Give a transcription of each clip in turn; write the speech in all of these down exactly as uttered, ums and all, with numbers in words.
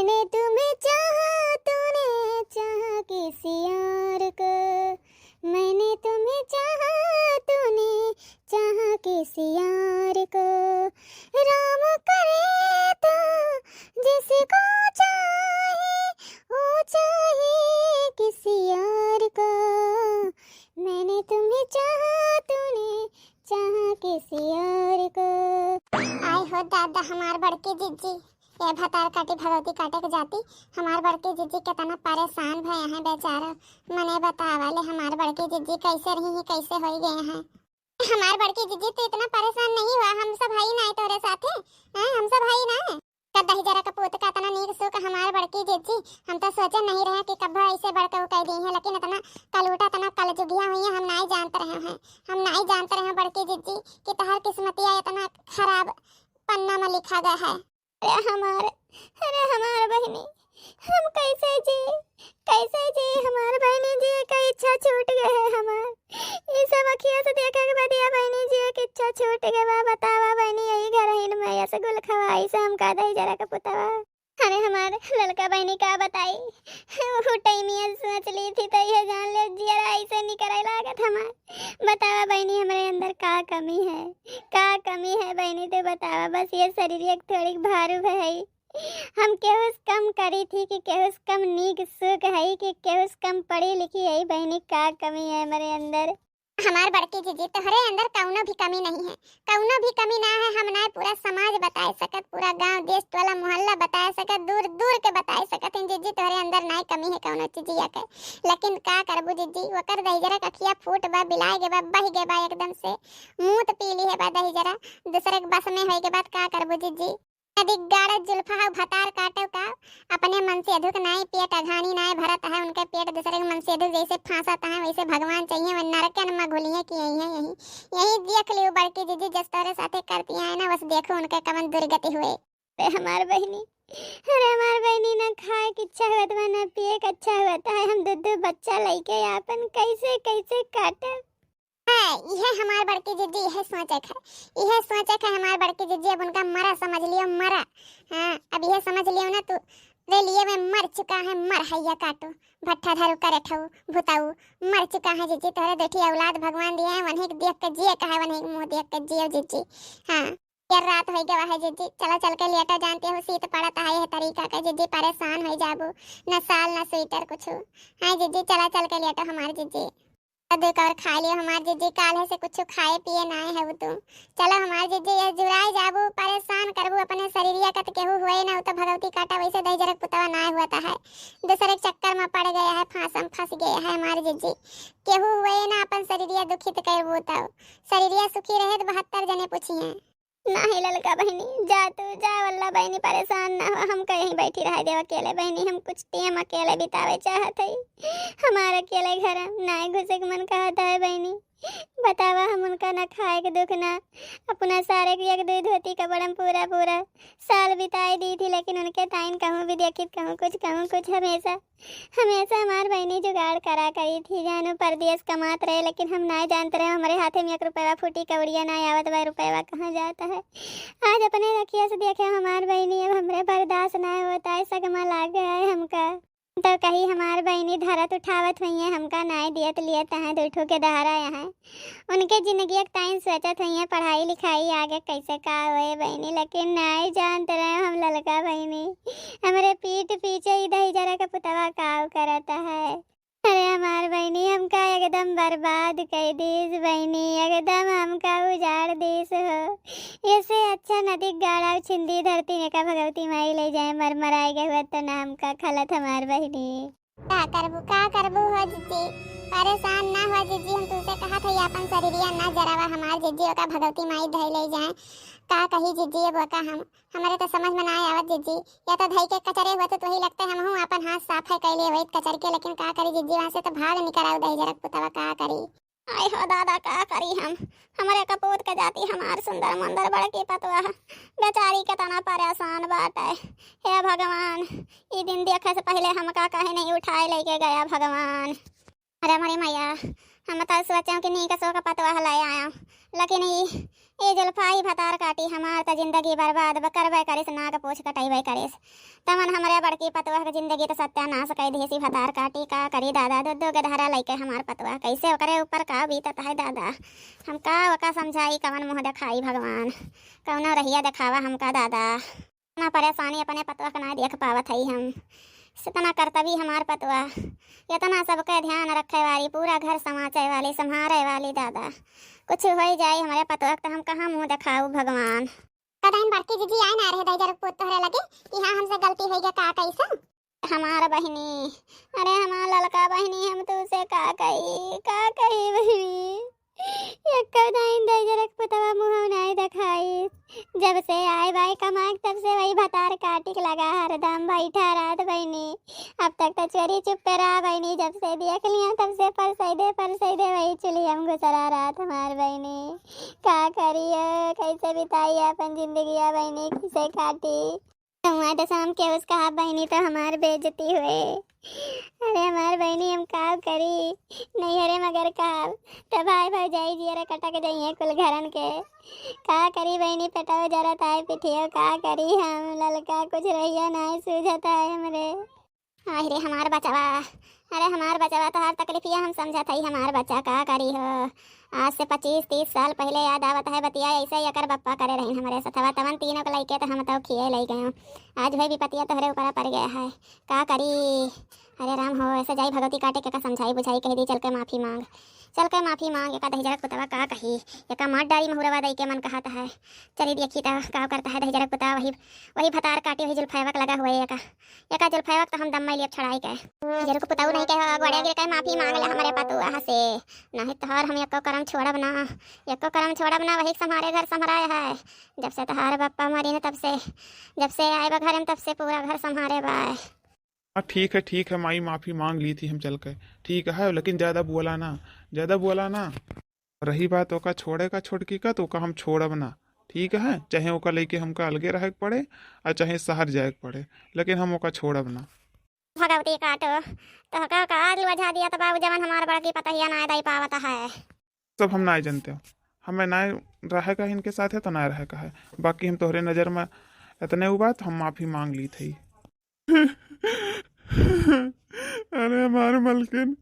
मैंने तुम्हें चाहा, तूने चाहा किसी और को, मैंने तुम्हें चाहा, तूने चाहा किसी और को। राम करे तो जिसको चाहे, वो चाहे किसी और को। मैंने तुम्हें चाहा, तूने चाहा किसी और को। आय हो दादा, हमार बड़की जिज्जी, ये भतार काटी भगवती काटे के जाती। हमार बड़की जिज्जी केतना परेशान भय हैं बेचारा। मने बतावा ले, हमार बड़की जिज्जी कैसे रही हैं, कैसे होई गए हैं। हमार बड़की जिज्जी, तू इतना परेशान नहीं हुआ, हम सब हई ना तोरे साथे, हैं, हम सब हई ना। का दहिजरा का पूत का इतना नीक सुख हमार बड़की जिज्जी, हम तो सोचे नहीं रहे कि कब्बो ऐसे बड़के उ कह दी हैं, लेकिन इतना कलूटा, इतना कलजुगिया हुई है, हम नहीं जानते रहे हैं, हम नहीं जानते रहे हैं बड़की जिज्जी कि तोहर किस्मतिया इतना खराब पन्ना में लिखा गया है। अरे हमार, अरे हमार बहिनी, हम कैसे जी, कैसे जी? हमार बहिनी जी के इच्छा छूट गए है हमार। ई सब अखिया से देखे के बाद ये बहिनी जी के इच्छा छूट गए बा। बतावा बहिनी, यही घर ही में ऐसे गुल खवाई से हमका दहिजरा के पुतवा। अरे हमार ललका बहिनी का बताई, वो टाइमिया सोच ली थी तो ये जान ले जियरा ऐसे निकरे लागत हमार। बतावा बहिनी, हमरे अंदर का कमी है, का कमी है बहिनी, तू बतावा। बस ये शरीर एक थोड़ी भारू है, हम केहू से कम करी थी कि केहू से कम नीक सुख है कि केहू से कम पढ़ी लिखी है बहिनी, का कमी है हमरे अंदर? हमार बड़की जिज्जी, तोहरे अंदर कौनो भी कमी नहीं है, कौनो भी कमी ना है। हम ना पूरा समाज बताए सकत, पूरा गांव, देश, टोला, मोहल्ला बताए सकत, दूर दूर के बताए सकत हैं जिज्जी, तोहरे अंदर ना कमी है कौनो चीजिया के। लेकिन का करबू जिज्जी, ओकर दहिजरा कखिया फूट बा, बिलाए के बा, बह के बा एकदम से, मूत पी ली है बा दहिजरा, दूसरे के बस में होए के बाद का करबू जिज्जी? नदी गाड़त जुल्फा हउ भतार काटो का, अपने मन से अधुक नाई पेट अघानी नाई भरत है, उनके पेट दूसरे के मन से अधुक जैसे फांसत है, वैसे भगवान चाहिए, वह नरकन में घुलिए कि यही है, यही, यही देख लियो बड़की जिज्जी, जस तोरे साथे करती है ना, बस देखो उनके कवन दुर्गति हुए। अरे हमार बहिनी, अरे हमार बहिनी, ना खाए के इच्छा हुआ था, ना पिए के अच्छा हुआ था, हम दो दो बच्चा लइके आपन कैसे कैसे काटब? है, इहे हमार बड़की जिज्जी, इहे सोचे है, इहे सोचे है हमार बड़की जिज्जी। अब उनका मरा समझ लियो, मरा। हाँ, अब इहे समझ लियो ना तू, रेलिये में मर चुका है, मर हैया काटू, भट्ठा धरू, करेठऊ, भुताऊ, मर चुका है जिज्जी। तोहरे दुठी औलाद भगवान दिए हैं, वन्हीं के देख के जिए का है, वन्हीं के मुँह देख के जियो जिज्जी। हाँ, यार रात हो गवा है जिज्जी, चला चल के लेटा, जानते हो शीत पड़त है, यह तरीका का जिज्जी परेशान हो जाबू, न साल न स्वेटर कुछ। हाँ जिज्जी, चला चल के लेटा हमार जिज्जी। कद्दू कवर खा लियो हमार जिज्जी, काल्हे से कुछ खाए पिए नाय है तू। चलो हमार जिज्जी, ये जुराए जाबू, परेशान करबू अपने शरीरिया का, त केहू हुए ना, उ तो भगवती काटा वैसे दहिजरक पुतवा नाय हुआ है, दूसरे के चक्कर में पड़ गया है, फांसम फंस गया है हमार जिज्जी। केहू हुए ना अपन शरीरिया दुखित करबू तो, शरीरिया सुखी रहे तो बहत्तर जने पूछी हैं। नाही ललका बहिनी, जा तू, जा वल्ला बहिनी, परेशान ना हो, हम कहीं बैठी रह देव अकेले बहिनी, हम कुछ टेम अकेले बितावे चाहत हई। हमार अकेले घर नाय घुसे के मन कहत है बहिनी। बतावा, हम उनका ना खाए के दुख ना, अपना सारे के एक दुई धोती कपड़ा में पूरा पूरा साल बिताए दी थी, लेकिन उनके ताइन कहूँ भी देखित, कहूँ कुछ, कहूँ कुछ, हमेशा हमेशा हमार बहिनी जुगाड़ करा करी थी, जानो परदेस कमात रहे, लेकिन हम नाय जानत रहे, हमरे हाथे में एक रुपया फूटी कौड़िया नाय आवत बा, रुपया कहाँ जात है। आज अपने रखिया से देखे हमार बहिनी, अब हमरे बर्दाश्त नाय होता है, सगमा लाग गया है हमका। तो कही हमार बहिनी धरत उठावत हुई है, हमका नाय दियत लियत है, दुठो के दहरा है। उनके जिंदगी एक टाइम सोचत हुई है, पढ़ाई लिखाई आगे कैसे का होए बहिनी, लेकिन नाय जानत रहे हम ललका बहिनी, हमरे पीठ पीछे ही दहिजरा के पुतवा काव करत है। अरे हमार बहिनी, हमका एकदम बर्बाद कई दीस बहिनी, एकदम हमका उजाड़ दीस हो। ऐसे अच्छा नदी गाड़ा छिंदी धरती ने का भगवती माई ले जाए, मर मराए गए हुआ तो ना हमका खलत हमार बहिनी। का करबू, का करबू हो जिज्जी, परेशान ना हो जिज्जी, हम तुमसे कहा था ये अपन शरीरिया ना जरावा हमार जिज्जी, ओका भगवती माई धई ले जाए। का कही जिज्जी, अब ओका हम, हमरे तो समझ में ना आवत जिज्जी, या तो धई के कचरे होत तो ही लगते हमहू अपन हाथ साफ है कैले होइत कचर के, लेकिन का करी जिज्जी, वहाँ से तो भाग निकराऊ दहिजरक पुतवा, का करी। आय हो दादा, का करी हम, हमरे कपूत के जाती हमार सुंदर मुंदर बड़की पतवा बेचारी केतना परेशान बाटे। हे भगवान, ई दिन देखे से पहिले हमका काहे नहीं उठाए लेके गया भगवान। अरे मोरी मैया, हम त सोचें कि नीक सोक पतोह लइ आएँ, लेकिन ई, ई जुल्फा, ई भतार काटी हमार त जिंदगी बर्बाद ब-, करबे करिस, नाक पूछ कटइबे करिस। तमन हमरे बड़की पतोह क जिंदगी त सत्यानाश कइ दिहिस ई भतार काटी। का करी दादा, दू दू ग धरा लइके हमार पतोह, कइसे ओकरे ऊपर का बीतत है दादा। हम का ओका समझाई, कवन मुँह देखाई भगवान, कउनो रहिया देखावा हमका दादा। इतना परेशानी अपने पतोह क नाहीं देख पावत हई हम। इतना करतबी हमार पतोह, इतना सबके ध्यान रखे वाली, पूरा घर समाचे वाली, सम्हारे वाली दादा। कुछ होइ जाई हमरे पतोह क त हम कहाँ मुँह देखाऊ भगवान। कदहिन बड़की जीजी आए ना रहे दहिजर पुत तोहरे लगे कि हाँ हमसे गलती होइ गया का कइसे? हमार बहिनी, अरे हमार ललका बहिनी, हम तुसे का कही, का कही बहिनी। एक्को दाइन दहिजर क पुतवा मुँह नाहीं देखाई। जब से आए बाई कमाए तब से वही भतार काटी क लगा हरदम बैठा रहत बहिनी। अब तक त चोरी चुप्पे रहा बहिनी, जब से देख लिया तब से परसै दे, परसै दे वही चुलिया म घुसरा रहत हमार बहिनी। का करिए, कइसे बिताई आपन जिंदगिया बहिनी, कइसे काटी? हुआँ त शाम के उसका बहिनी त हमार बेइज्जती हुए। अरे हमार बहिनी हम का करी, नैहरे मगर कहब त भाई भौजाई जियरा कटक जइहें कुल घरन के। का करी बहिनी, पेटवा जरत आए पिठियो, का करी हम ललका, कुछ रहिया नाहीं सूझत आए हमरे। आहि रे हमार बचवा, अरे हमार बचवा, तोहार तकलीफिया हम समझत हई हमार बच्चा, का करी हो। आज से पच्चीस तीस साल पहिले याद आवत है बतिया, अइसे ही एकर बप्पा करे रहिन हमरे सथवा, तवन तीनों क लइके त हम तउ खिए लइ गए। आज वही विपतिया तोहरे ऊपर पड़ गया है, का करी। अरे राम हो, अइसे जाई भगवती काटे के का समझाई बुझाई, कहि दी चल के माफी माँग, चल के माफी माँग। एका दहिजरक पुतवा का कही, एका मार डारी महुरवा दइ के मन कहत है। चली देखी त का करत है दहिजरक पुतवा, वही, वही भतार काटी, वही जुल्फैवा क लगा हुए एका। एका जुल्फैवा क त हम दम्मै लेब छड़ाई के। दहिजरक पुतवा नाहीं कहे, गोड़े गिर के माफी माँग ले हमरे पतोह से, नाहीं तोहार हम एक्को करम छोड़ब ना, एक्को करम छोड़ब ना, वही क सम्हारे घर सम्हराए है। जब से तोहार बप्पा मरिन तब से, जब से आए बा घरे म तब से पूरा घर सम्हारे बा। हाँ, ठीक है, ठीक है माई, माफी माँग ली थी हम चल के। ठीक है, लेकिन ज्यादा बोला ना, ज्यादा बोला ना। रही बात ओका छोड़े का छोटकी का, त ओका हम छोड़ब ना, ठीक है? चाहे ओका लइके हमका अलगे रहे के पड़े, अउर चाहे सहर जाए के पड़े, लेकिन हम ओका छोड़ब ना। भगवती काटो, तोहका का आज बझा दिया त बाबू, जवन हमार बड़की पतहिया नाहीं दइ पावत है। सब हम नाहीं जनते हो, हमें नाहीं रहे का इनके साथ है त नाहीं रहे का है, बाकी हम तोहरे नजर में इतने उ बात हम माफी माँग ली थी। अरे हमार मलकिन,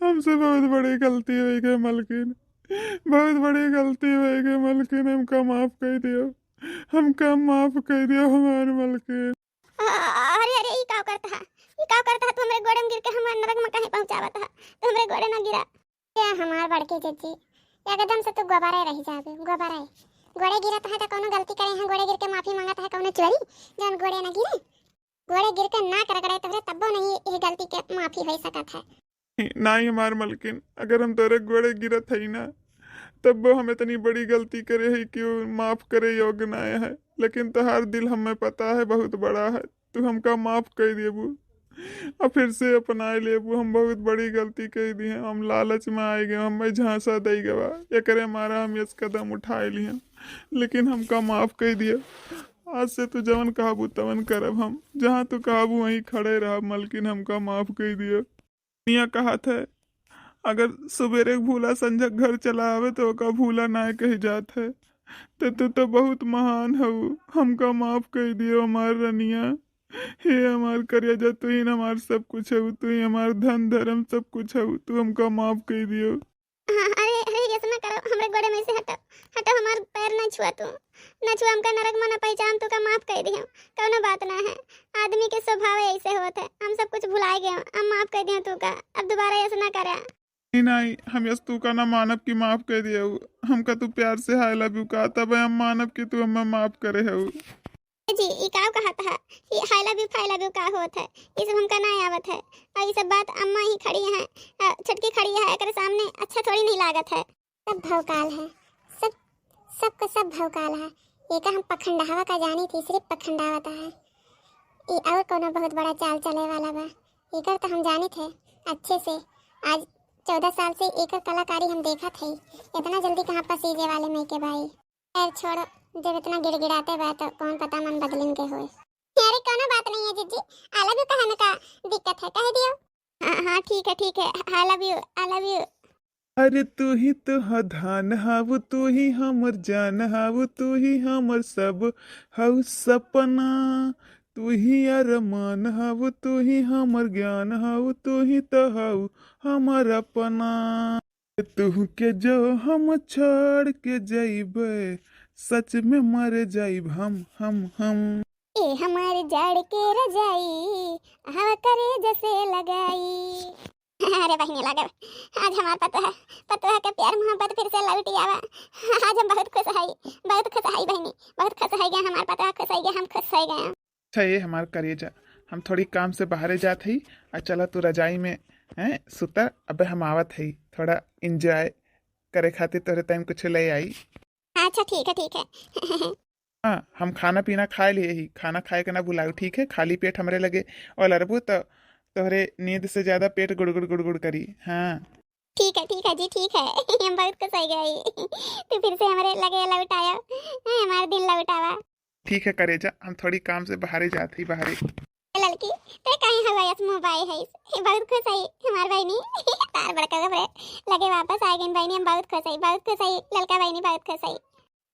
हमसे बहुत बड़ी गलती होइ गई मलकिन, बहुत बड़ी गलती होइ गई मलकिन, हमका माफ कइ दियो, हमका माफ कइ दियो हमार मलकिन। अ-, अरे, अरे, ई का करत हा? ई का करत हा? तू हमरे गोड़े में गिर के हमार नरक में काहे पहुँचावत हा? तू हमरे गोड़े ना गिरा। ए हमार बड़की जिज्जी, एकदम से तू गोबरे रह जाबे, गोबरे। गोड़े गिरत है त कउनो गलती करे हैं, गोड़े गिर के माफी माँगत है कउनो चोरी, जउन गोड़े ना गिरे। गोड़े गिर के नाक रगड़े तोहरे तब्बो नहीं ये गलती के माफी होइ सकत है। नाहीं हमार मलकिन, अगर हम तोहरे गोड़े गिरत हई ना, तब्बो हम इतनी बड़ी गलती करे हई कि उ माफ करे योग्य नाहीं है, लेकिन तोहार दिल हमें पता है बहुत बड़ा है, तू हमका माफ कइ देबू अउर फिर से अपनाए लेबू। हम बहुत बड़ी गलती कइ दिहे, हम लालच में आइ गए, हमें झांसा दइ गवा, एकरे मारा हम यस कदम उठाए लिहे, लेकिन हमका माफ कइ दिया। आज से तू जवन कहबू तवन करब हम, जहाँ तू कहबू वहीं खड़े रहब मलकिन, हमका माफ कइ दिया। दुनिया कहत है, अगर सुबेरे क भूला संझक घर चला आवे त ओका भूला नाय कही जात है। त तू तो बहुत महान हऊ, हमका माफ कइ दियो हमार रनिया। हे हमार करेजा, तू ही हमार सब कुछ हऊ, तू ही हमार धन धर्म सब कुछ हऊ, तू हमका माफ कइ दियो। हाँ, अरे, अरे, ऐसे ना करो, हमरे गोड़े में से हटो, हटो, हमार पैर ना छुआ तू, ना छुआ हमका नरक में ना पहुँचाम, तू का माफ कइ दियो, कउनो बात ना है। आदमी के स्वभाव ऐसे होत है, हम सब कुछ भुलाए गए, अब माफ कइ दियो तू का, अब दोबारा ऐसे ना करे। नहीं, नहीं, हम यस तू का ना मानब कि माफ कइ दियो, हमका तू प्यार से I love you कहा, तब हम मानब कि तू हमें माफ करे हऊ। जी, ई का कहत है? ई I love you, I love you का होत है? ई सब हमका ना आवत है। और ई सब बात अम्मा ही खड़ी हैं, अ, छोटकी खड़ी है, एकरे सामने अच्छा थोड़ी नहीं लागत है। सब भौकाल है, सब, सबको सब भौकाल है। एका हम पखंडहवा का जानी थी, सिर्फ पखंडावत है। ई और कोनो बहुत बड़ा चाल चले वाला बा, एकर तो हम जानी थे अच्छे से। आज चौदह साल से एकर कलाकारी हम देखत हई, इतना जल्दी कहाँ पसीजे वाले मई के भाई। खैर छोड़ो, जब इतना गिड़गिड़ाते बा तो कौन पता मन बदलिन के होए। अरे कोनो बात नहीं है जिज्जी, I love you कहने का दिक्कत है, कह दियो। हाँ, हाँ, ठीक है, ठीक है, I love you, I love you। अरे तू ही तो ह धान हाउ, तू ही हमर जान हाउ, तू ही हमर सब हाउ सपना, तू ही अरमान हाउ, तू ही हमर ज्ञान हाउ, तू ही तो हाउ हमर अपना। तू के जो हम छोड़ के जइबे, सच में मर जाइब हम, हम, हम। ए हमार जाड़ के रजाई, हवा करे जैसे लगाई। अरे बहिनी लागल, आज हमार पतोह, पतोह के प्यार मोहब्बत फिर से लौटी आवा। आज हम बहुत खुश हई, बहुत खुश हई बहिनी, बहुत खुश हई गया हमार पतोह, खुश हई गया, हम खुश हई गया। अच्छा ये हमार करेजा, हम थोड़ी काम से बाहरे जात हई, आ चला तू रजाई में, हैं, सुता, अबे हम आवत हई, थोड़ा एंजॉय करे खातिर तोहरे ताईं कुछ ले आई। अच्छा ठीक है, ठीक है। हाँ, हम खाना पीना खाए लिए ही, खाना खाए के ना भुलाऊ, ठीक है? खाली पेट हमरे लगे और लड़बू तो तोहरे नींद से ज्यादा पेट गुड़गुड़ गुड़गुड़ करी। हाँ। ठीक है, ठीक है जी, ठीक है। हम बहुत खुश हो गए, तू फिर से हमरे लगे लौट आया, हैं, हमारे दिन लौट आवा। ठीक है करेजा, हम थोड़ी काम से बाहरे जात ही, बाहरे। ललकी, ते काहे हवा यस मुँह बाए है? बहुत खुश है हमार बहिनी, तार बड़का हमरे लगे वापस आ गई बहिनी, हम बहुत खुश है, बहुत खुश है ललका बहिनी, बहुत खुश है।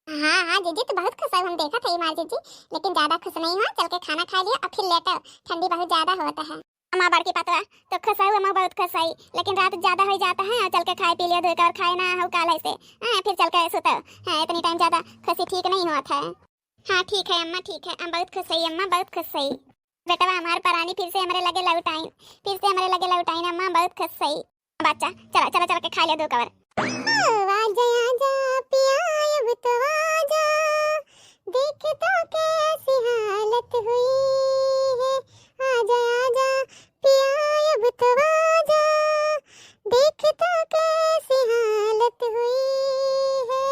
हाँ, हाँ, जीजी, तो बहुत खुश है, हम देखत है हमार जीजी, लेकिन ज्यादा खुश नहीं हुआ, चल के खाना खा लिया और फिर लेटो, ठंडी बहुत ज्यादा होता है। अम्मा बड़की पतवा, तो खुश है, अम्मा बहुत खुश है, लेकिन रात ज्यादा हो जाता है, और चल के खाए पी लियो, धोए के और खाए ना हो काल ऐसे, हाँ, फिर चल के सुतो, हाँ, इतनी टाइम ज्यादा खुशी ठीक नहीं होत है। हाँ, ठीक है अम्मा, ठीक है, हम बहुत खुश है अम्मा, बहुत खुश है। बेटवा हमार परानी फिर से हमरे लगे लौट आई, फिर से हमरे लगे लौट आई ना अम्मा, बहुत खुश है। बच्चा, चला, चला, चला के खा ले दो कवर। आजा, आजा, पिया, अब तो आजा, देख तो कैसी हालत हुई है। आजा, आजा, पिया, अब तो आजा, देख तो कैसी हालत हुई है।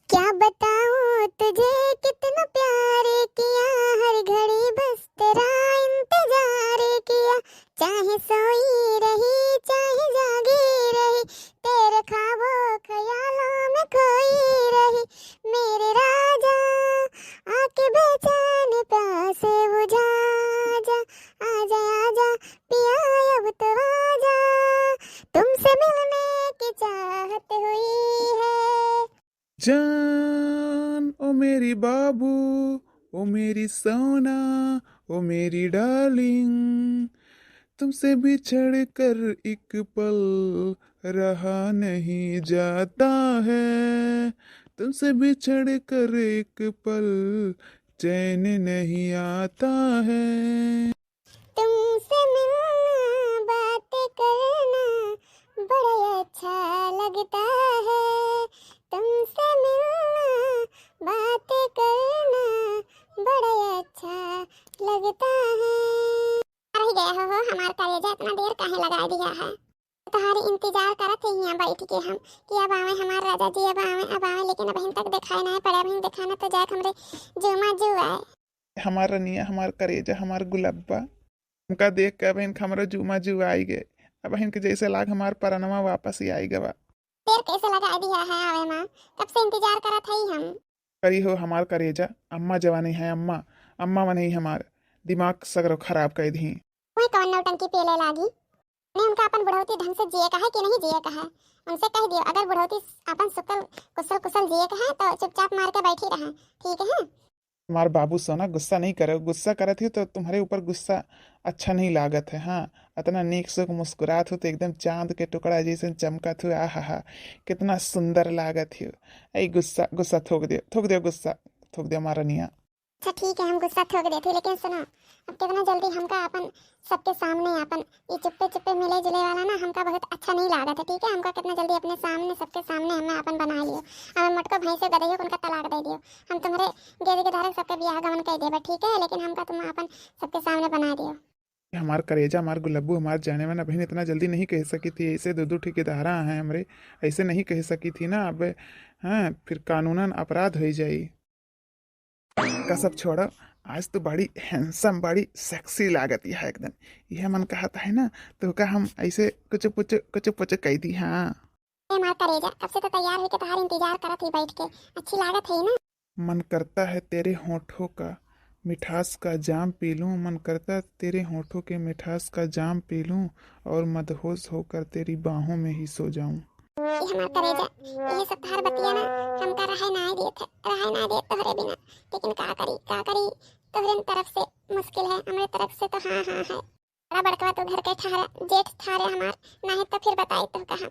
क्या बताऊं तुझे कितना प्यार किया, हर घड़ी बस तेरा इंतजार किया, चाहे सोई रही, चाहे जागी रही, तेरे ख्वाबों ख्यालों में खोई रही। मेरे राजा, आके बेचैन प्यासे बुझा जा, आजा, आजा, पिया, अब तो आजा, तुमसे मिलने की चाहत हुई है। जान, ओ मेरी बाबू, ओ मेरी सोना, ओ मेरी डार्लिंग, तुमसे बिछड़ कर एक पल रहा नहीं जाता है, तुमसे बिछड़ कर एक पल चैन नहीं आता है। तुमसे मिलना, बातें करना बड़ा अच्छा लगता है, तुमसे मिलना, बातें करना बड़ा अच्छा लगता है। रह गया हो, हो हमार करेजा, इतना देर काहे लगा दिया है? तुम्हारी इंतजार करत है यहाँ बैठ के हम कि अब आवे हमार राजा जी, अब आवे, अब आवे, लेकिन अबहिन तक दिखाई नहीं पड़े। अबहिन दिखाना तो जाए हमरे जुमा जू आए। हमार रनिया, हमार करेजा, हमार गुलब्बा, उनका देख के अबहिन के हमरा जुमा जू आई गए। अबहिन के जैसे लाग हमार परनवा वापस ही आई गवा। देर कैसे लगा दिया है आवे माँ, कब से इंतजार करत हई हम। करी हो हमार करेजा, अम्मा जवानी है अम्मा, अम्मा मनई हमार दिमाग सगरो खराब कर दी। वही कौन नौटंकी पेले लागी? ने उनका अपन बुढ़ौती ढंग से जिए का है कि नहीं जिए का है, उनसे कह दियो, अगर बुढ़ौती अपन सुकल कुशल कुशल जिए का है तो चुपचाप मार के बैठी रहे, ठीक है? हमार बाबू सोना, गुस्सा नहीं करो, गुस्सा करत ही तो तुम्हारे ऊपर गुस्सा अच्छा नहीं लागत है। हाँ, इतना नीक से मुस्कुरात हो तो एकदम चांद के टुकड़ा जैसे चमकत हो। आ हा हा, कितना सुंदर लागत हो। ऐ गुस्सा, गुस्सा थोक दियो, थोक दियो गुस्सा, थोक दियो हमार रनिया। अच्छा ठीक है, हम गुस्सा थोक देते, लेकिन सुनो, अब कितना जल्दी हमका अपन सबके सामने अपन ये चुप्पे चुप्पे मिले जुले वाला ना हमका बहुत अच्छा नहीं लागत है, ठीक है? हमका कितना जल्दी अपने सामने, सबके सामने हमें अपन बना लियो। हमें मटको भैंसे गधइयो को उनका तलाक दे दियो। हम तुम्हारे गेदे के धारे सबके बियाह गमन कर देबे, ठीक है? लेकिन हमका तुम अपन सबके सामने बना दियो। हमार करेजा, हमार गुलब्बू, हमार जाने मन, अबहिन इतना जल्दी नहीं कह सकी थी। ऐसे दो दो ठेकेदारा हैं हमरे, ऐसे नहीं कह सकी थी ना। अब हाँ, फिर कानूनन अपराध हो जाई। का सब छोड़ो, आज तो बड़ी हैंडसम, बड़ी सेक्सी लागत है एकदम। यह मन कहत है ना, तो का हम ऐसे कुछ पुच कुछ पुच कह दी। हाँ। ए हमार करेजा, कब से तो तैयार होके तुम्हारे इंतजार करत ही बैठ के। अच्छी लागत है ना? मन करता है तेरे होठों का मिठास का जाम पी लूं, मन करता है तेरे होठों के मिठास का जाम पी लूं और मदहोश होकर तेरी बाहों में ही सो जाऊं। ये हमार करेजा, ये सब तहार बतिया ना हमका रहे ना देत है, रहे ना देत तोहरे बिना। लेकिन का करी, का करी, तोहरे तरफ से मुश्किल है, हमरे तरफ से तो हाँ, हाँ है। बड़ा बड़कवा तो घर के ठहरा, जेठ ठहरे हमार, नहीं तो फिर बताई तो कहा।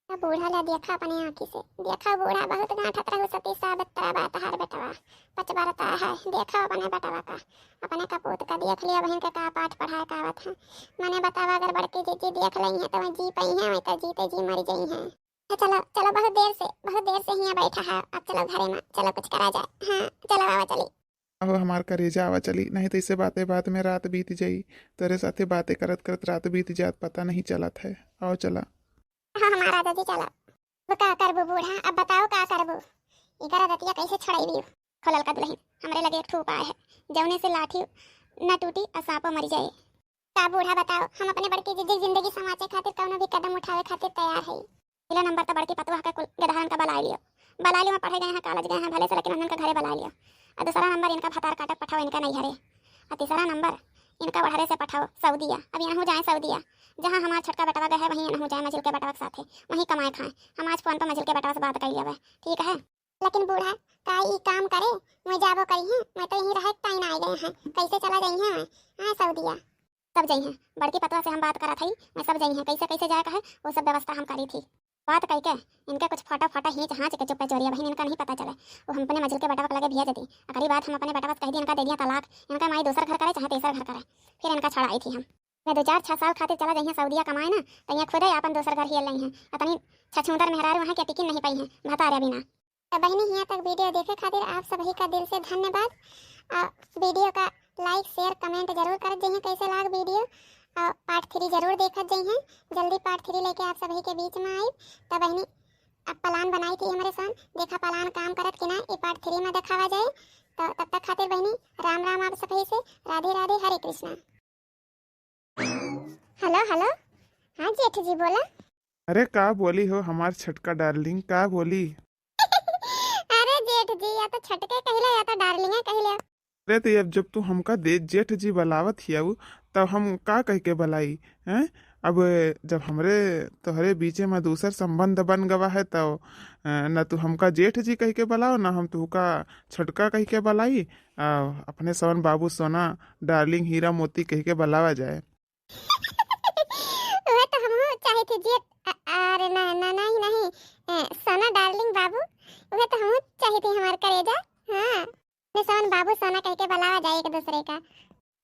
अब बूढ़ा ला देखा अपने आँखी से, देखा बूढ़ा बहुत गांठत रहू सती साबित तरा बा तहार बेटवा, पचबरता है, देखा अपने बेटवा का, अपने कपूत का देख लिया बहन के का पाठ पढ़ाए का आवत है। मने बतावा अगर बड़की जीजी देख लई है तो वह जी पई है, वही तो जीते जी मर गई है। तो चलो, चलो, बहुत देर से, बहुत देर से हियाँ बैठा है, अब चलो घरे में, चलो कुछ करा जाए। हाँ, चलो आवा चली। अब हमार करेजा आवा चली, नहीं तो इसे बातें बात में रात बीत जाई, तेरे साथे बातें करत करत रात बीत जात पता नहीं चलत है। आओ चला। हाँ, हमार राजा जी चला। अब का करबू बूढ़ा, अब बताओ का करबू, इकर आदतिया कैसे छुड़ाई? खोलल का दुल्हन, हमरे लगे एक ठो उपाय है, जौने से लाठी न टूटी और सांपो मर जाए। का बूढ़ा बताओ, हम अपने बड़की जीजी की जिंदगी संवाचे खातिर कौनो भी कदम उठावे खातिर तैयार है। पहला नंबर तो बड़की पतोह के कुल गदहरन का बलाई लियो, बलाई लियो, पढ़े गए हैं, कॉलेज गए हैं, भले से लेकिन उनका घरे बलाई लियो। और दूसरा नंबर इनका भतार काटक पठाओ इनका नैहरे। और तीसरा नंबर इनका बढ़रे से पठाओ सऊदिया। अब यहाँ जाए सऊदिया, जहाँ हमार छोटका बेटवा गए है वहीं यहाँ जाए मझिल के बेटवा के साथे, वहीं कमाए खाए। हम आज फोन पर मझिल के बेटवा से बात कर लिया, ठीक है? लेकिन बूढ़ा, का ई काम करे? मैं जाबो करी है, मैं तो यहीं रहे टाइम आ गए हैं, कैसे चला जाई है मैं? हाँ सऊदिया। सब जइहें, बड़की पतवा से हम बात करत हई, मैं सब जइहें, कैसे कैसे जाए का है, वो सब व्यवस्था हम करी थी। बात कह के इनके कुछ फोटो फोटो हींच हाँच के चुप्पे चोरिया बहिन, इनका नहीं पता चले। वो हम अपने मझिल के बेटवा के लगे भेज दी। अगली बात हम अपने बेटवा से कह दी, इनका दे दिया तलाक, इनका माई दूसर घर करे चाहे तेसर घर करे, फिर इनका छड़ाई थी हम। मैं दो चार छह साल खातिर चला जइहें सऊदिया कमाए ना, तो यहाँ खुदे अपन दूसर घर हियल लइहें। अतनी छछूंदर मेहरारू वहाँ के टिकिन नहीं पाई हैं, भतारे बिना। तो बहिनी, हियाँ तक वीडियो देखे खातिर आप सभी का दिल से धन्यवाद। आ, वीडियो का like, share, comment जरूर करत जइहें कैसे लाग वीडियो। और पार्ट थ्री जरूर देखत जइहें, जल्दी पार्ट थ्री लेके आप सभी के बीच में आई। तो बहिनी, अब प्लान बनाई थी हमरे सन, देखा प्लान काम करत कि ना, ये पार्ट थ्री में दिखावा जाए। तो तब तक खातिर बहिनी, राम राम आप सभी से, राधे राधे, हरे कृष्णा। Hello, hello. हाँ जेठ जी, बोला। अरे का बोली हो हमार छटका डार्लिंग, का बोली? अरे जेठ जी, या तो छटके कहिले या तो डार्लिंगे कहिले। अरे तो अब जब तू हमका दे जेठ जी बलावत हियाऊ, तब हम का कह के बलाई, हैं? अब जब हमरे तोहरे बीचे में दूसर संबंध बन गवा है, तो अ, न तू हमका जेठ जी कह के बलाओ, न हम तुहका छटका कह के बलाई। आ, अपने सवन बाबू सोना, डार्लिंग हीरा मोती कह के बलावा जाए। वह तो हमहू चाहे थे जेठ, अ-, अरे ना, ना, नहीं, नहीं, अ, सोना डार्लिंग बाबू, वह तो हमहू चाहे थे हमार करेजा। हाँ, अपने सवन बाबू सोना कह के बलावा जाए एक दूसरे का।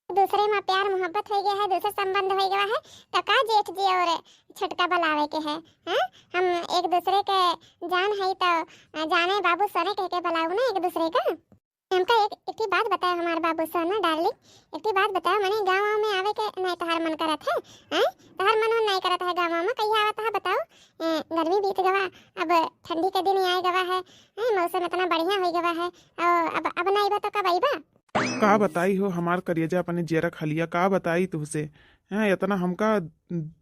दूसरे में प्यार मोहब्बत हो गया है, दूसरे संबंध हो गया है, तो का जेठ जी और छोटका बलावे के है? हैं? हम एक दूसरे के जान है तो जाने बाबू सोने कह के बलाऊ ना एक दूसरे का। हमका एक, एक ठे बात बताओ हमार बाबू सोना डार्लिंग, एक ठे बात बताओ, मने गाँव में आवे के नहीं तोहार मन करत है? हैं? तोहार मन नहीं करत है गाँव में, कहिया आवत है बताओ? ए, गर्मी बीत गवा, अब ठंडी के दिन आए गवा है, हैं? मौसम इतना बढ़िया हो गवा है, और अब, अब ना आइबा तो कब आइबा? का बताई हो हमार करेजा अपने जियरा खलिया, का बताई तुहसे? हैं, इतना हमका,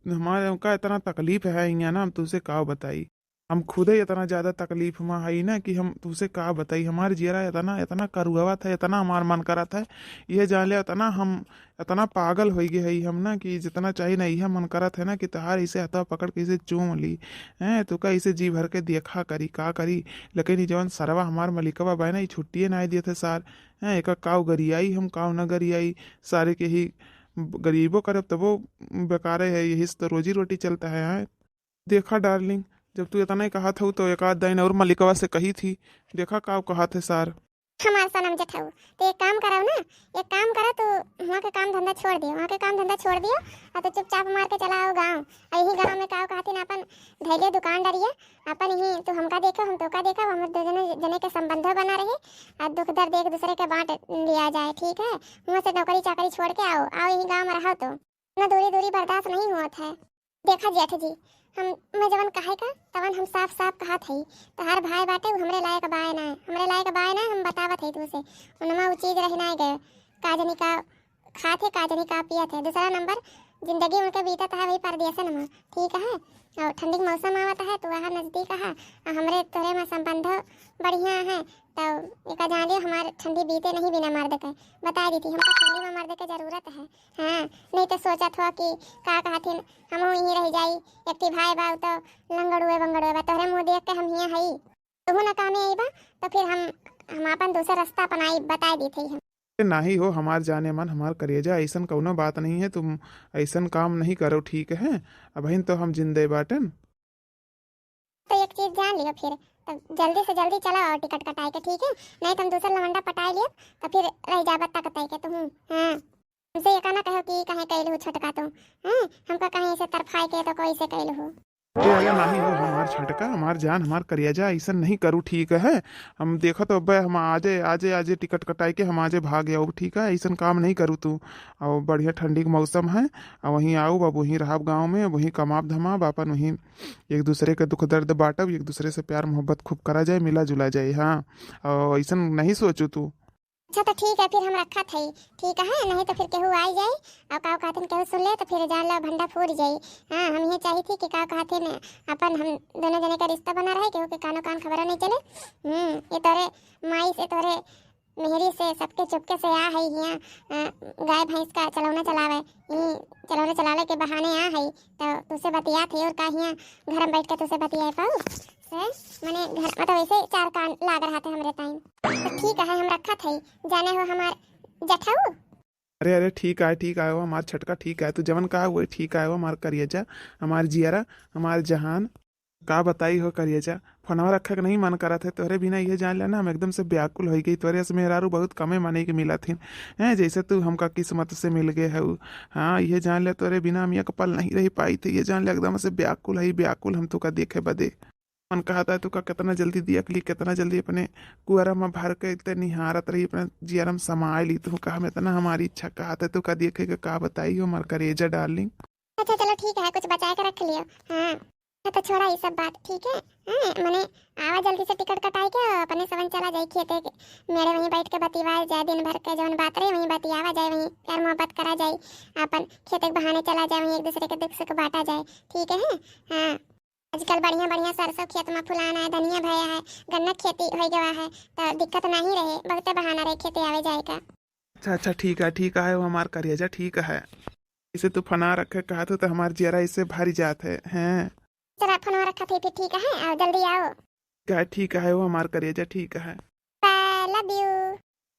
हमारे, हमका इतना तकलीफ है हियाँ ना, हम तुहसे का बताई। हम खुदे इतना ज्यादा तकलीफ में हई ना कि हम तुहसे का बताई। हमार जियरा इतना, इतना करुआवत है, इतना हमार मन करत है, ये जान ले, इतना हम, इतना पागल होइ गए हई हम ना कि जितना चाही ना, यह मन करत है ना कि तहार इसे हथवा पकड़ के इसे चूम ली, हैं, तुका इसे जी भर के देखा करी, का करी। लेकिन ये जवन सरवा हमार मलिकवा बा ना, ये छुट्टिए ना दिए थे सार। हैं, एका काव गरियाई हम, काव न गरियाई, सारे के ही गरीबो करब तबो बेकारे है, यही से तो रोजी रोटी चलता है। हैं, देखा डार्लिंग, जब तू इतना ही कहत हऊ तो एक आध दिन और मलिकवा से कही थी, देखा काव कहत है सार। हमार सनम जेठऊ, तो एक काम करव ना, एक काम करा, तू वहाँ के काम धंधा छोड़ दियो, वहाँ के काम धंधा छोड़ दियो, और तो चुपचाप मार के चला आओ गाँव। और यही गाँव में काव कहती ना, अपन धैले दुकान डरिया, अपन ही तू हमका देखो, हम तोका देखो, हम दो जने, जने के संबंधो बना रहे, और दुख दर्द एक दूसरे के बांट लिया जाए, ठीक है? वहाँ से नौकरी चाकरी छोड़ के आओ, आओ यही गाँव में रहो तो। इतना दूरी दूरी बर्दाश्त नहीं होत है। देखा जेठ जी, हम, मैं जवन कहे का, तवन हम साफ साफ कहत हई, तहार भाई बाटे, उ हमरे लायक बाय ना, हमरे लायक बाय ना, हम बतावत हई तुसे, उनमा उ चीज रह ना गए, का जनी का खात है, का जनी का पियत है। दूसरा नंबर, जिंदगी उनके बीतत है वही परदेसन में, ठीक है। और ठंडी के मौसम आवत है, तू वहाँ नजदीक है, और हमरे तोरे में संबंधो बढ़िया है, तो एका जान लियो हमार ठंडी बीते नहीं बिना मर्द के। बता दी थी, हमको ठंडी में मर्द के जरूरत है। हाँ, नहीं तो सोचत हो कि का कहथिन, हमहू यहीं रह जाई, एक ठी भाई बा, उ तो लंगड़ुए बंगड़ुए बा, तोहरे मुँह देख के हम हियाँ हई, तुहू ना कामे अइबा, तो फिर हम, हम आपन दूसर रास्ता अपनाई, बताई दी थी हम। अरे नाही हो हमार जाने मन, हमार करेजा, ऐसन कौनो बात नहीं है, तुम ऐसन काम नहीं करो, ठीक है? अबहिन तो हम जिंदे बाटन। तो एक चीज जान लियो फिर, तो जल्दी से जल्दी चला और टिकट कटाए के, ठीक है? नहीं तो हम दूसर लवंडा पटाए लियो, तो फिर रह जाबा तकतई के तुम। हाँ, हमसे ये ना कहो कि कहे कैल हो छोटका तुम, हैं? हमका कहीं से तरफाए के तो कोई से कैल हो। अरे, अरे, नाही हो हमार छटका, हमार जान, हमार करेजा, ऐसन नहीं करू, ठीक है? हम देखो तो अब्बे हम आजे, आजे, आजे टिकट कटाई के हम आजे भाग आउब, ठीक है? ऐसन काम नहीं करू तू। और बढ़िया ठंडी के मौसम है, और वहीं आउब, अब वहीं रहब गाँव में, वहीं कमाब धमाब, अपन वहीं एक दूसरे के दुख दर्द बाँटब, एक दूसरे से प्यार मोहब्बत खूब करा जाए, मिला जुला जाए, हाँ। और ऐसन नहीं सोचू तू। अच्छा तो ठीक है, फिर हम रखत हई, ठीक है, नहीं तो फिर केहू आई जाई और का कहथिन केहू सुन ले तो फिर जान लो भंडा फूट जाई। हाँ, हम ये चाही थी कि का कहथिन अपन हम दोनों जने का रिश्ता बना रहे, केहू के कानो कान खबरो नहीं चले। हम्म, ये तोरे माई से, तोरे मेहरी से, सबके चुपके से आ है हियाँ, अ, गाय भैंस का चलौना चलावे, ई चलौना चलावे के बहाने आ है, तो तुसे बतियात है और का हियाँ घर में बैठ के तुसे बतियाए पाऊ से, मने घर में तो वैसे चार कान लाग रहा थे हमरे टाइम। तो ठीक है, हम रखत है, जाने हो हमार जठऊ। अरे, अरे, ठीक आए, ठीक आए हो हमार छटका, ठीक आए, तू जवन कहा वही ठीक आए हो हमार करेजा, हमार जियरा, हमार जहान। का बताई हो करेजा, फोनवा रखे के नहीं मन करत है, तोहरे बिना ये जान ले ना हम एकदम से व्याकुल हो गई। तोहरे से मेहरारू बहुत कमे माने के मिलत हिन, हैं, जैसे तू हमका किस्मत से मिल गए हऊ। हाँ, ये जान ले तोहरे बिना हम एक पल नहीं रह पाई थे, ये जान ले एकदम से व्याकुल है, व्याकुल हम तुका देखे बदे। मन कहत है तुका कितना जल्दी देख ली, कितना जल्दी अपने कुअरा में भर के इतने निहारत रही, अपने जियरा में समाए ली। तू कहा हम इतना हमारी इच्छा कहत है तुका देखे के, का बताई हो हमार करेजा डार्लिंग। अच्छा चलो ठीक है, कुछ बचाए के रख लियो। हाँ, हाँ, तो छोड़ा ये सब बात, ठीक है? हाँ, मने आवा जल्दी से टिकट कटाई के और अपने सवन चला जाई खेते के। मेरे वहीं बैठ के बतियावा जाए, दिन भर के जौन बात रहे वहीं बतियावा जाए, वहीं प्यार मोहब्बत करा जाए, अपन खेते के बहाने चला जाए, वहीं एक दूसरे के दुख सुख बांटा जाए, ठीक है? हाँ, आजकल बढ़िया बढ़िया सरसों खेत में फुलाना है, धनिया भया है, गन्ना खेती हो गवा है, तो दिक्कत नहीं रहे, बहुते बहाना रहे खेते आवे जाए का। अच्छा, अच्छा, ठीक है, ठीक है, वो हमार करेजा, ठीक है। इसे तू फना रखे कहत हो तो हमार जियरा इसे भर जात है, हैं? चला फना रखा थे फिर, ठीक है, और जल्दी आओ। ठीक है, ठीक है, वो हमार करेजा, ठीक है। I love you।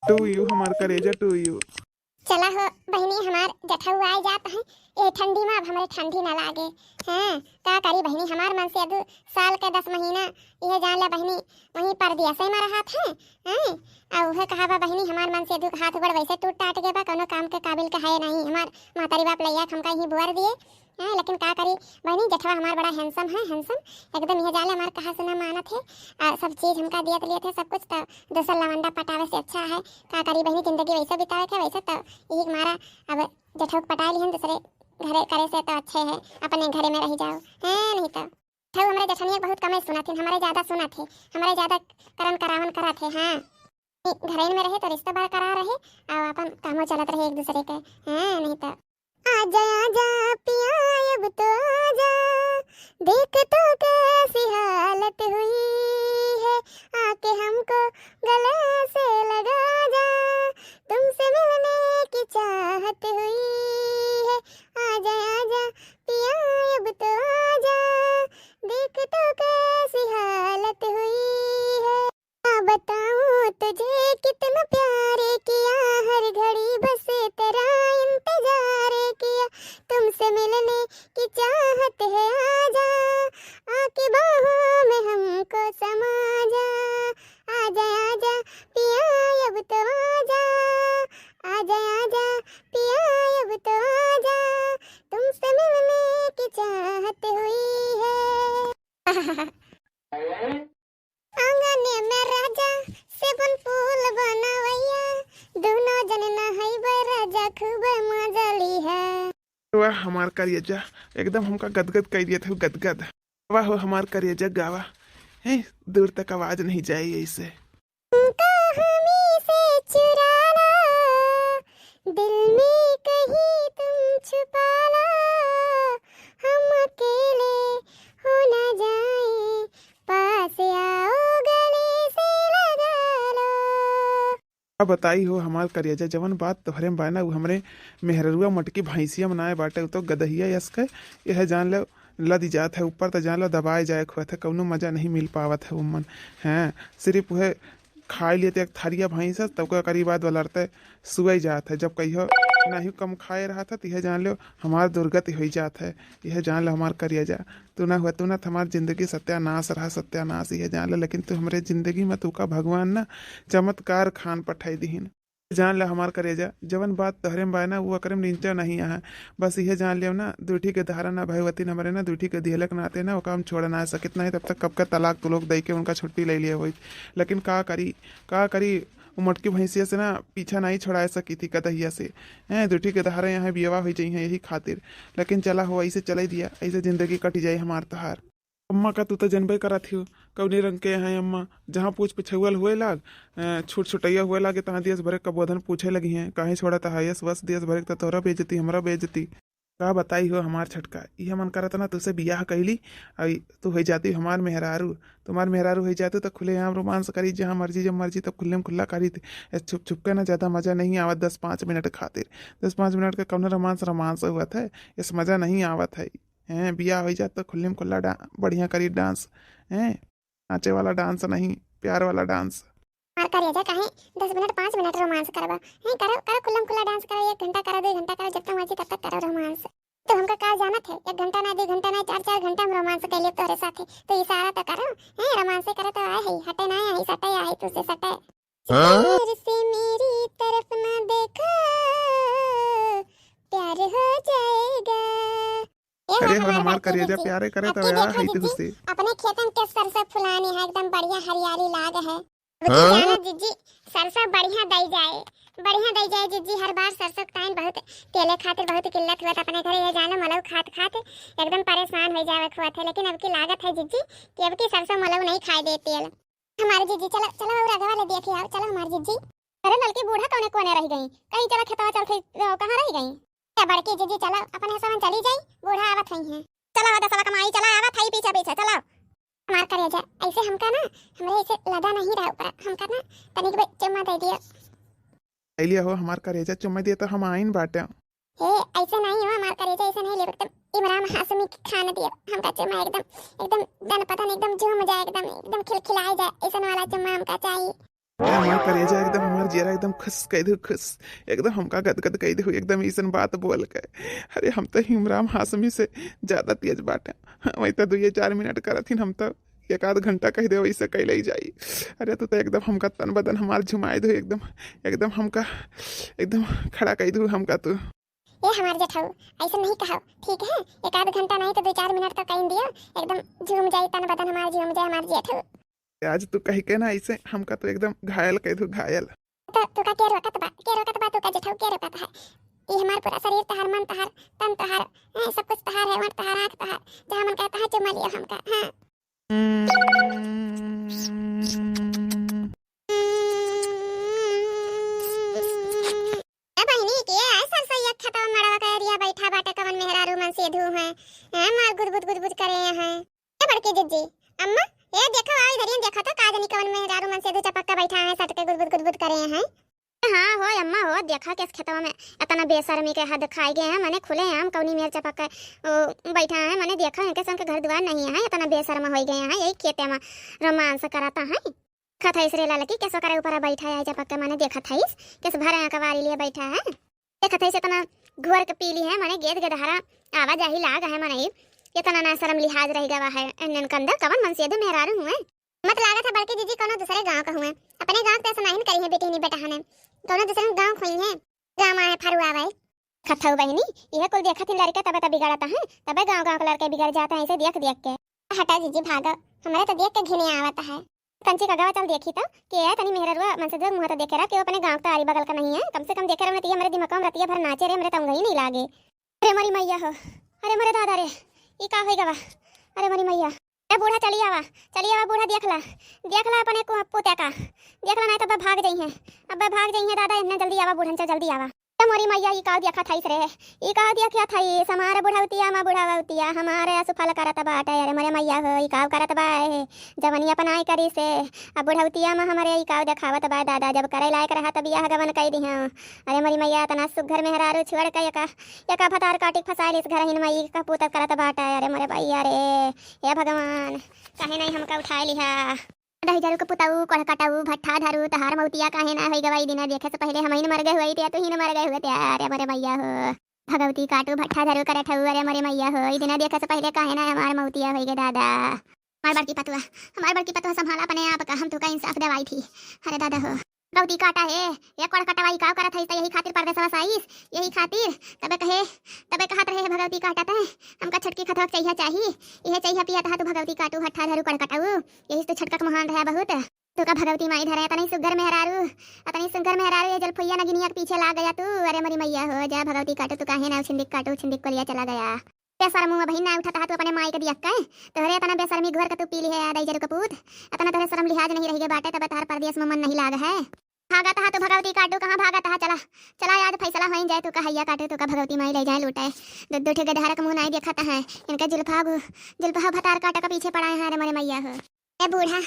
To you हमार करेजा, to you। चला हो बहिनी, हमार जठऊ आए जात है, ए ठंडी में अब हमरे ठंडी ना लागे। हाँ, का करी बहिनी, हमार मन से अदू साल के दस महीना, यह जान ला बहिनी, वहीं परदेसे में रहत है, हैं? आ उहे कहा बा बहिनी, हमार मन से अदू हाथ गोड़ वैसे टूट टाट गए बा, कौनो काम के काबिल के है नहीं। हमार महतारी बाप लैया के हमका यहीं बुआर दिए, हैं? लेकिन का करी बहिनी, जेठवा हमार बड़ा handsome है, handsome, एकदम यह जान ला हमार कहा सुना मानत है, आ सब चीज हमका दियत लियत है सब कुछ, तो दूसर लवंडा पटावे से अच्छा है। का करी बहिनी, जिंदगी वैसे बितावे के, वैसे तो यही मारा अब जेठऊ के पटाए लिहन, दूसरे घरे करे से तो अच्छे है, अपने घरे में रह जाओ, हैं? नहीं तो जेठऊ हमरे जेठनिया के बहुत कमे सुनत हिन, हमरे ज्यादा सुनत है, हमरे ज्यादा करन करावन करत है। हाँ, घरे में रहे तो रिश्ता बरकरार रहे और अपन कामो चलत रहे एक दूसरे के। हाँ, नहीं तो। आजा आजा पिया, अब तो आजा, देख तो कैसी हालत हुई है, आके हमको गले से लगा जा, तुमसे मिलने की चाहत हुई है। आजा आजा पिया, अब तो आजा, देख तो कैसी हालत हुई है। क्या बताऊं तुझे कितना प्यार किया, हर घड़ी बस तेरा इंतजार किया, तुमसे मिलने की चाहत है, आजा, आके बाहों में हमको समा जा। आजा आजा पिया, अब तो आजा, आजा आजा पिया, अब तो आजा, तुमसे मिलने की चाहत हुई है। आंगन में राजा सेवन फूल बनवैया, दोनों जन नहैबे राजा खूब मजा लिहा। वाह हमार करेजा, एकदम हमका गदगद कर दिया था, गदगद। वाह हो हमार करेजा गावा, हैं, दूर तक आवाज नहीं जाए ऐसे। तुमको हमी से चुरा ला, दिल में कहीं तुम छुपा ला। अब बताई हो हमार करेजा, जवन बात तोहरे में बाय ना, उ हमरे मेहररुआ मोटकी भैंसिया में नाय बाटे, उ तो गदहिया यस के। यह जान ले, लदि जात है ऊपर, त जान लो दबाए जाए खुआत है, कौनो मजा नहीं मिल पावत है उमन। हैं, सिर्फ उहे खाए लिए तो एक थरिया भैंस है, तब का करीब बाद वलरते सुअई जात है। जब कहियो नहीं कम खाए रहत है, त यह जान लो हमार दुर्गति होई जात है। यह जान लो हमार करेजा, तू ना हुआ, तू ना त हमार जिंदगी सत्यानाश रहा, सत्यानाश, यह जान लो। लेकिन तू हमरे जिंदगी में, तू का भगवान ना चमत्कार खान पठाई दिहिन। जान ले हमार करेजा, जवन बात तोहरे में बाय ना, वो ओकरे में निंचो नहीं है। बस इहे जान लेव ना, दूठी के धारा ना भगवती हमरे ना, दूठी के दिहले के नाते ना, ओका हम छोड़ ना सकित नहीं, तब तक कब के तलाक तुलोक दई के उनका छुट्टी ले लिए होइत। लेकिन का करी, का करी, वो मोटकी भैंसिया से ना पीछा नहीं छोड़ाए सकी थी गदहिया से। हैं, दूठी के धारा यहाँ बियवा हुई जइहें यही खातिर। लेकिन चला हो, ऐसे चले दिया, ऐसे जिंदगी कटी जाए हमार तोहार। अम्मा का तू तो जनबे करत हियो, कौने रंग के हैं अम्मा। जहाँ पूछ पिछौल हुए लाग, अ, छूट छुटैया हुए लागे, तहाँ दियस भरे कबोधन पूछे लगी हैं, "काहे छोड़त है यस वस दियस भरे, त तोहरा बेइज्जती, हमरा बेइज्जती।" का बताई हो हमार छटका, इहे मन करत ना तुसे बियाह कैली, अई तू हो जाती हमार मेहरारू। तुम्हार मेहरारू हो जाती तो खुलेआम रोमांस करी, जहाँ मर्जी जब मर्जी तब खुल्ले में खुल्ला करी। ए, छुप छुप के ना ज्यादा मजा नहीं आवत, दस पाँच मिनट खातिर। दस पाँच मिनट का कौन रोमांस, रोमांस हुआ था, इस मजा नहीं आवत है। हैं, बियाह हो जात तो खुल्ले में खुल्ला डा-, बढ़िया करी डांस। हैं, नाचे वाला डांस नहीं, प्यार वाला डांस। मार करेजा, काहे दस मिनट, पाँच मिनट रोमांस करबा? हैं, करो, करो, खुल्लम खुल्ला डांस करो, एक घंटा करो, दो घंटा करो, जब तक मर्जी तब तक करो रोमांस। तो हमका का जानत है, एक घंटा ना, दो घंटा ना, चार, चार घंटा हम रोमांस कैले तोहरे साथे। तो इशारा तो करो, हैं, रोमांस करे तो आए है, हटे ना आए, सटे आए, तुझसे सटे। हाँ? प्यार से मेरी तरफ ना देखो, प्यार हो जाएगा। ए हो अरे हो हमार हमार करेजा, करेजा, प्यारे करे तो अबकी यार, देखो है जीजी, तुझसे। अपने खेतन के सरसों फुलानी है, एकदम बढ़िया हरियाली लाग है। हाँ? जानो जीजी, सरसों बढ़िया दई जाए, बढ़िया दई जाए जीजी। हर बार सरसों के ताइन बहुत तेले खातिर बहुत किल्लत हुआ था अपने घरे। ये जानो मलऊ खात खात एकदम परेशान हो जावे हुआ थे, लेकिन अब की लागत है जीजी कि अब की सरसों मलऊ नहीं खाए दे तेल। हमार जीजी, चलो, चलो, और अगवा ले देखे आओ, चलो हमार जीजी। अरे ललकी, बूढ़ा कौने कोने रह गई? कहीं चलो खेतवा चल थे, अ, कहाँ रह गई? ए बड़की जीजी, चलो, अपने हिस्सा में चली जाई, बूढ़ा आवत हुई हैं। चलो हो दसवा कमाई, चलो आवत है पीछे पीछे, चलो। हमार करेजा, ऐसे हमका ना, हमरे ऐसे लदा नहीं रहा ऊपर, हमका ना तनिक बे चुम्मा दे दियो। ले लिया हो हमार करेजा, चुम्मा दिया तो हम आइन बाटे। हे, ऐसे नहीं हो हमार करेजा, ऐसे नहीं लेब, एकदम इमरान हाशमी के खान दियो हमका चुम्मा, एकदम, एकदम दन पतन एकदम झूम जाए, एकदम, एकदम खिलखिलाए जाए, ऐसन वाला चुम्मा हमका चाहिए। ए, हमार करेजा एकदम, हमार जियरा एकदम खुश कई दू, खुश, एकदम हमका गदगद कई दू, एकदम ऐसन बात बोल के। अरे हम तो इमरान हाशमी से ज्यादा तेज बाटे, वही तो दुइये चार मिनट करत हिन, हम तो एक आध घंटा कह दे वैसे कैले ही जाई। अरे तू तो एकदम हमका तन बदन हमार झुमाए दू, एकदम, एकदम हमका एकदम खड़ा कई दू हमका तू। ए हमार जेठऊ, ऐसे नहीं कहो, ठीक है? एक आध घंटा नहीं तो दो चार मिनट तो कहीं दियो, एकदम झूम जाई तन बदन हमार, झूम जाए हमार जेठऊ। आज तू कह के ना ऐसे हमका तो एकदम घायल कह दू, घायल। तो तू का के रोकत बा, के रोकत बा, तू का जेठऊ के रोकत है? ई हमार पूरा शरीर तहार, मन तहार, तन तहार, हैं, सब कुछ तहार है, वंट तहार, आँख तहार, जहाँ मन कहता है चुमा लियो हमका, हाँ। हम्म। ए बहिनी, के आए सरसैया खेतवा मड़वा के एरिया बैठा बाटे, कवन मेहरारू मन सेधू हैं? हैं, मार गुदगुद गुदगुद करे हैं। ए बड़की जिज्जी, अम्मा, ए देखो, आओ इधर ही देखो तो, का जानी कवन मेहरारू मन सेधू चपक के बैठा हैं, सट के गुदगुद गुदगुद करे हैं। हाँ हो अम्मा हो, देखा किस खेतवा में इतना बेशर्मी के हद खाई गए हैं, मने खुले आम कौनी मेर चपक के, ओ, बैठा है, मने देखा है किस उनके घर दुआर नहीं है, इतना बेशर्म हो गए हैं, यही खेते में रोमांस कराता है। देखत हईस रे ललकी, केसो करे ऊपर बैठा है, जब पक्के माने देखत हईस, केस भर अकवारी लिए बैठा है। देखत हईस इतना घोर के पीली है, माने गेद गेदहरा आवा जाही लाग है, माने इतना ना शर्म लिहाज रह गवा है। एन्नन कंदर कवन मन से दे मेहरारू हुए। मत लागत है बड़की जीजी कोनो दूसरे गाँव का हुए, अपने गाँव के ऐसा नाहिन करी है बेटी नहीं बेटा हने, कोनो दूसरे गाँव खोई है, गाँव आए फरुआ भाई। खथऊ बहिनी, इहे कुल देखत ही लड़के तबे त बिगड़त हैं, तबे गाँव गाँव के लड़के बिगड़ जात हैं, ऐसे देख देख के। हटा जीजी भागो, हमरे तो देख के घिने आवत है। कंची का गवा चल देखी तो, के है तनी मेहररुआ मन से जोग मुँह तो देखे रहा, के अपने गाँव के तो आरी बगल का नहीं है, कम से कम देखे रहो ना, तो ये हमरे दिमाग में रतिया भर नाचे रे, हमरे तो ऊँघई नहीं लागे। अरे मोरी मैया हो, अरे मोरे दादा रे, ई का होई गवा, अरे मोरी मैया। ए बूढ़ा चली आवा, चली आवा बूढ़ा, देख ला, देख ला अपने को-, पोत्या का, देख ला नहीं तो अब भाग जाई है, अब भाग जाई है दादा, इतना जल्दी आवा बूढ़न चा, जल्दी आवा। मोरी मैया, ई काव देखत हईस रे? ई काव देखत हईस? हमार बुढ़ौतिया मा बुढ़ौतिया हमार असुफल करत बाटे। अरे मोरे मैया हो, ई काव करत बा ए? जवनी अपनाई करी से, अब बुढ़ौतिया मा हमरे ई काव देखावत बा दादा। जब करे लायक रहा तब बियाह गवन कई दिहा। अरे मोरी मैया, इतना सुघर मेहरारू छोड़ के एका, एका भतार काटिक फसाइलिस घरहिन मा, ई कपूत करत बाटे। अरे मोरे मैया रे, हे भगवान, काहे नहीं हमका उठाए लिहा? दही जरू के पुतऊ, कोढ़ कटऊ, भट्ठा धरू, तहार मौतिया काहे ना होई गवा? ई दिना देखे से पहिले हमहिन मर गए हुई, ते तुहिन मर गए हुए, ते अरे मोरे मैया हो। भगवती काटू, भट्ठा धरू, करठऊ, अरे मोरे मैया हो। ई दिना देखे से पहिले काहे ना हमार मौतिया होई गे दादा। हमार बड़की पतुआ, हमार बड़की पतुआ, संभाला अपने आप का, हम तुका इंसाफ देवाई थी। अरे दादा हो। भगवती काटा हे, ये कोढ़ कटवा, ई काव करत हईस? त यही खातिर परदेसवा से आईस, यही खातिर। तबे कहे, तबे कहत रहे, "हे भगवती काटा, तै हमका छोटकी खतवा के चहिया चाही, इहे चहिया पिया तहा तू भगवती काटू, भट्ठा धरू, कोढ़ कटऊ।" यही से तू छोटका के मोहान रहा बहुत। तू का भगवती माई धरे, अतनी सुघर मेहरारू, अतनी सुघर मेहरारू, ये जुल्फिया नगिनिया के पीछे लाग गया तू। अरे मोरी मैया हो, जा भगवती काटू, तू काहे ना उछिंदिक काटू, उछिंदिक कोलिया चला गया। बेशरम मुँह बहिन ना उठा तहा तू अपने माई के दिया के। तोहरे अतना बेशरमी घोर के तू पी लिहे आ दई जरू कपूत। अतना तोहरे शरम लिहाज नहीं रहि गे बाटे, तब तहार परदेस मा मन नहीं लाग है। भागत हा तू भगवती काटू, कहाँ भागत हा? चला, चला आज फैसला होई जाए, तू का हैया काटू, तू का भगवती माई ले जाए लूटे। दू दू ठे गदहरा के मुँह नाई देखत है, इनका जुल्फा गु-, जुल्फा भतार काटा के पीछे पड़ा है। अरे मोरे मैया हो। ए बूढ़ा,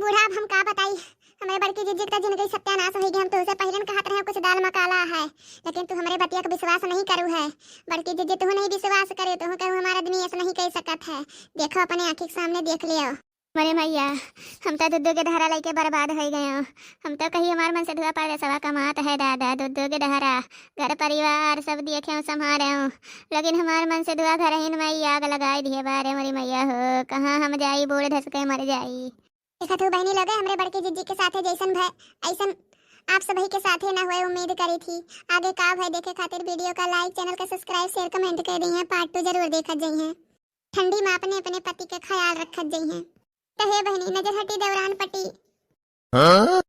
बूढ़ा, अब हम का बताई, हमरे बड़की जिज्जी का जिंदगी सत्यानाश होई गे। हम तुहसे पहले न कहत रहे कुछ दाल मकाला है, लेकिन तू हमरे बतिया के विश्वास नहीं करू है। बड़की जिज्जी, तू नहीं विश्वास करे, तू कहू हमारा आदमी ऐसा नहीं कह सकत है। देखो, अपने आँखी के सामने देख लियो। मरे मैया, हम तो दुद्दू के धारा लइके बर्बाद होई गए। हम तो कही हमार मन से धुआ परदेसवा कमात है दादा, दुद्दू के धारा, घर परिवार सब देखे संभाले, लेकिन हमार मन से धुआ घरहिन मा ई आग लगाई दिहे बारे। मोरी मैया हो, कहाँ हम जाई, बूढ़ धस के मर जाई। देखत हूँ बहनी लोग, हमरे बड़की जिज्जी के साथे जैसन भय, ऐसन आप सभी के साथे ना हुए, उम्मीद करी थी। आगे का भय देखे खातिर video का like, channel का subscribe, share, comment कर दी हैं। Part two जरूर देखत जइहें। ठंडी मा अपने अपने पति के ख्याल रखत जइहें। तो हे बहनी, नजर हटी दौरान पटी। हाँ?